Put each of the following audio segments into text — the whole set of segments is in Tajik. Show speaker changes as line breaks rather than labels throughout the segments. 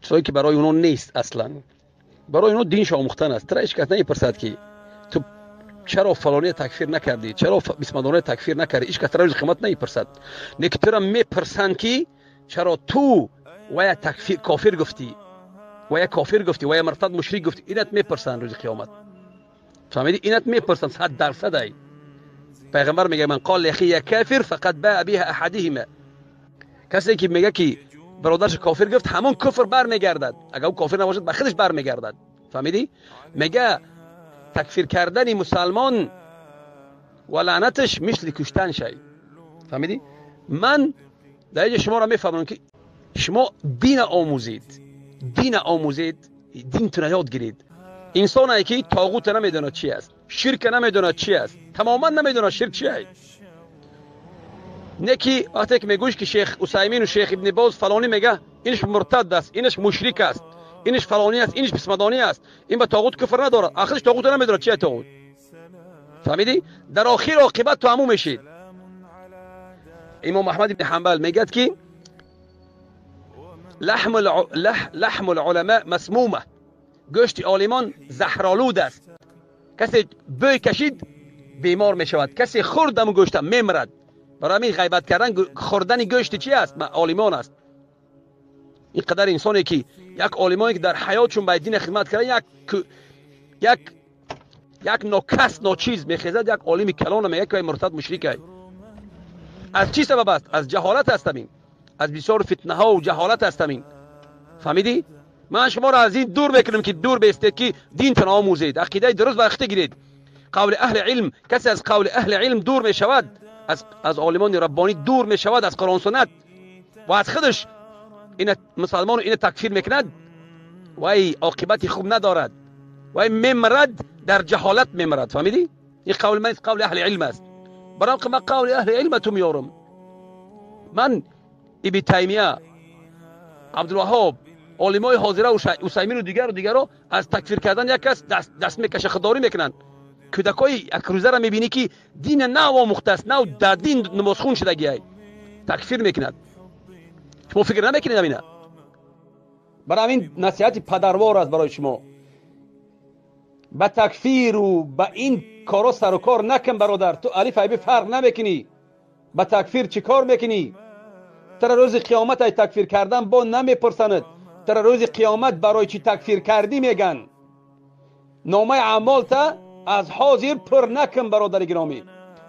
Чизҳое ки барои онҳо нест аслан. Барои онҳо динш омӯхтан аст. Тура ҳеҷ кас намепурсад ки ту чаро фалония такфир накардӣ, чаро бисмадония такфир накардӣ. Ҳеҷ кас тура рӯзи қиёмат намепурсад. Не ки тура мепурсанд ки чаро ту вая такфир кофир гуфтӣ, вая кофир гуфтӣ, вая муртад мушрик гуфтӣ. Инат мепурсанд рӯзи қиёмат. Фаҳмидӣ? Инат мепурсанд 100%. Ай пайғамбар мегӯяд: ман қол ли я кафир фақад баа биҳа аҳадиҳима. Касе ки мегӯяд ки бародараш кофир гуфт, ҳамон куфр бармегардад. Агар ӯ кофир набошад, ба худаш бармегардад. Фаҳмидӣ? Мегӯяд такфир кардани мусалмон ва лаънаташ мисли куштан шай. Фаҳмидӣ? Ман дар инҷо шуморо мефаҳмонам ки шумо дина омӯзед, дина омӯзед, динтона ёд гиред. Инсоне ки тоғута намедонад чи аст, ширка намедонад чи аст, тамоман намедонад ширк чи аст. Не ки вақте ки мегӯш ки шейх Усаймину шейх Ибни Боз фалонӣ мега инаш муртад аст, инаш мушрик аст, инаш фалонӣ аст, инаш писмадонӣ аст, ин ба тоғут куфр надорад, ахираш тоғута намедонад чи аст тоғут. Фаҳмидӣ? Дар охир оқибат ту ҳамун мешид. Имом Аҳмад ибни Ҳанбал мегӯяд ки лаҳму луламо масмума, гӯшти олимон заҳролуд аст. Касе бӯй кашид бемор мешавад, касе хӯрд ҳамун гӯшта мемирад. Барои ҳамин ғайбат кардан хӯрдани гӯшти чи аст? Олимон аст. Ин қадар инсоне ки як олимоне ки дар ҳаётшон ба дин хидмат кардан, як нокас ночиз мехезад, як олими калона мегӯяд ки муртад мушрик ай. Аз чӣ сабаб аст? Аз ҷаҳолат аст ҳамин, аз бисёр фитнаҳо ва ҷаҳолат аст ҳамин. Фаҳмидӣ? Ман шуморо аз ин дур мекунам ки дур бестед, ки динтон омӯзед, ақидаи дуруст ба ихти гиред. Қавли аҳли илм, касе аз қавли аҳли илм дур мешавад, аз олимони раббонӣ дур мешавад, аз Қуръон суннат ва аз худаш ина мусалмону ина такфир мекунад, вай оқибати хуб надорад, вай мемирад, дар ҷаҳолат мемирад. Фаҳмидӣ? Ин қавли ман қавли аҳли илм аст. Барои ман қавли аҳли илма ту меорам. Ман Ибни Таймия, Абдулваҳоб, олимои ҳозира, Усаймину дигару дигаро аз такфир кардан як кас даст мекаша, худдорӣ мекунанд. Кӯдакҳои якрӯзаро мебинӣ ки дина нав омӯхтааст, нав дар дин намозхун шудагиай, такфир мекунад. Шумо фикр намекунед ҳамина? Барои ҳамин насиҳати падарвор аст барои шумо. Ба такфиру ба ин корҳо сару кор накун, бародар. Ту алиф айби фарқ намекунӣ. Ба такфир чӣ кор мекунӣ? Тара рӯзи қиёмат ай такфир кардан бо намепурсанад. Тара рӯзи қиёмат барои чӣ такфир кардӣ меган. Номаи аъмолта аз ҳозир пур накун, бародари гиромӣ.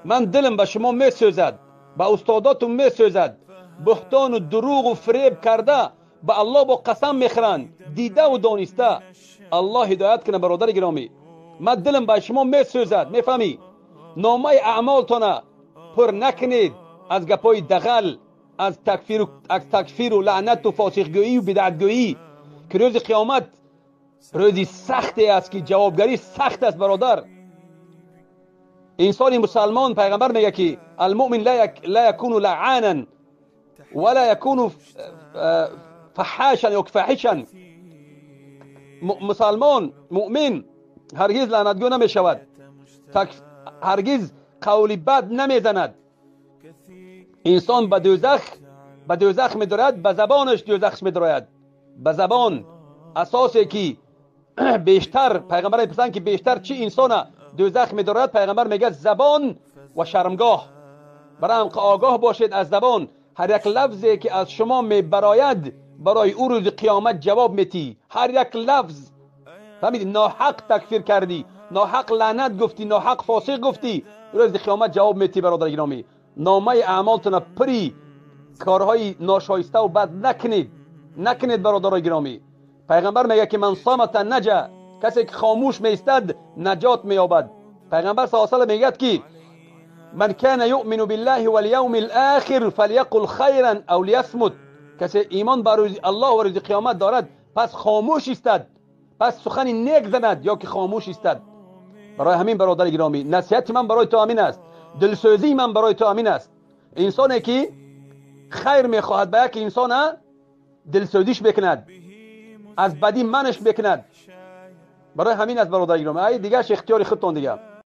Ман дилам ба шумо месӯзад, ба устодотун месӯзад. Буҳтону дурӯғу фиреб карда ба Аллоҳ бо қасам мехӯранд, дидаву дониста. Аллоҳ ҳидоят кунад, бародари гиромӣ. Ман дилам ба шумо месӯзад, мефаҳмӣ? Номаи аъмолтона пур накунед аз гапҳои дағал, аз такфиру лаънату фосиқгӯию бидаътгӯӣ, ки рӯзи қиёмат рӯзи сахте аст ки ҷавобгарӣ сахт аст, бародар. Инсони мусалмон, пайғамбар мегӯяд ки алмӯмин ла якуну лаъанан вала якуну фаҳашан ё фаҳишан. Мусалмон муъмин ҳаргиз лаънатгӯ намешавад, ҳаргиз қавли бад намезанад. Инсон ба дӯзах медорад, ба забонаш дӯзахш медорояд. Ба забон асосе ки бештар пайғамбар мепурсанд ки бештар чӣ инсона дӯзах медорад, пайғамбар мегӯяд забон ва шармгоҳ. Барои ҳам огоҳ бошед аз забон. Ҳар як лафзе ки аз шумо мебарояд барои ӯ рӯзи қиёмат ҷавоб метӣ. Ҳар як лафз. Фаҳмидӣ? Ноҳақ такфир кардӣ, ноҳақ лаънат гуфтӣ, ноҳақ фосиқ гуфтӣ, рӯзи қиёмат ҷавоб метӣ, бародари гиромӣ. Номаи аъмолтона пури корҳои ношоиставу бад накунед, накунед, бародарои гиромӣ. Пайғамбар мегӯяд ки ман самата наҷа, касе ки хомӯш меистад наҷот меёбад. Пайғамбар саллаллоҳу алайҳи васаллам мегӯяд ки ман кана юъмину биллаҳи валявми лохир фалйақул хайран ав лиясмут. Касе имон ба рӯзи Аллоҳ ва рӯзи қиёмат дорад, пас хомӯш истад, пас сухани нек занад ё ки хомӯш истад. Барои ҳамин, бародари гиромӣ, насиҳати ман барои ту ҳамин аст, дилсӯзии ман барои ту ҳамин аст. Инсоне ки хайр мехоҳад ба як инсона дилсӯзиш мекунад, аз бадӣ манаш мекунад. Барои ҳамин аст, бародари гиромӣ. Ай дигараш ихтиёри худтон дига.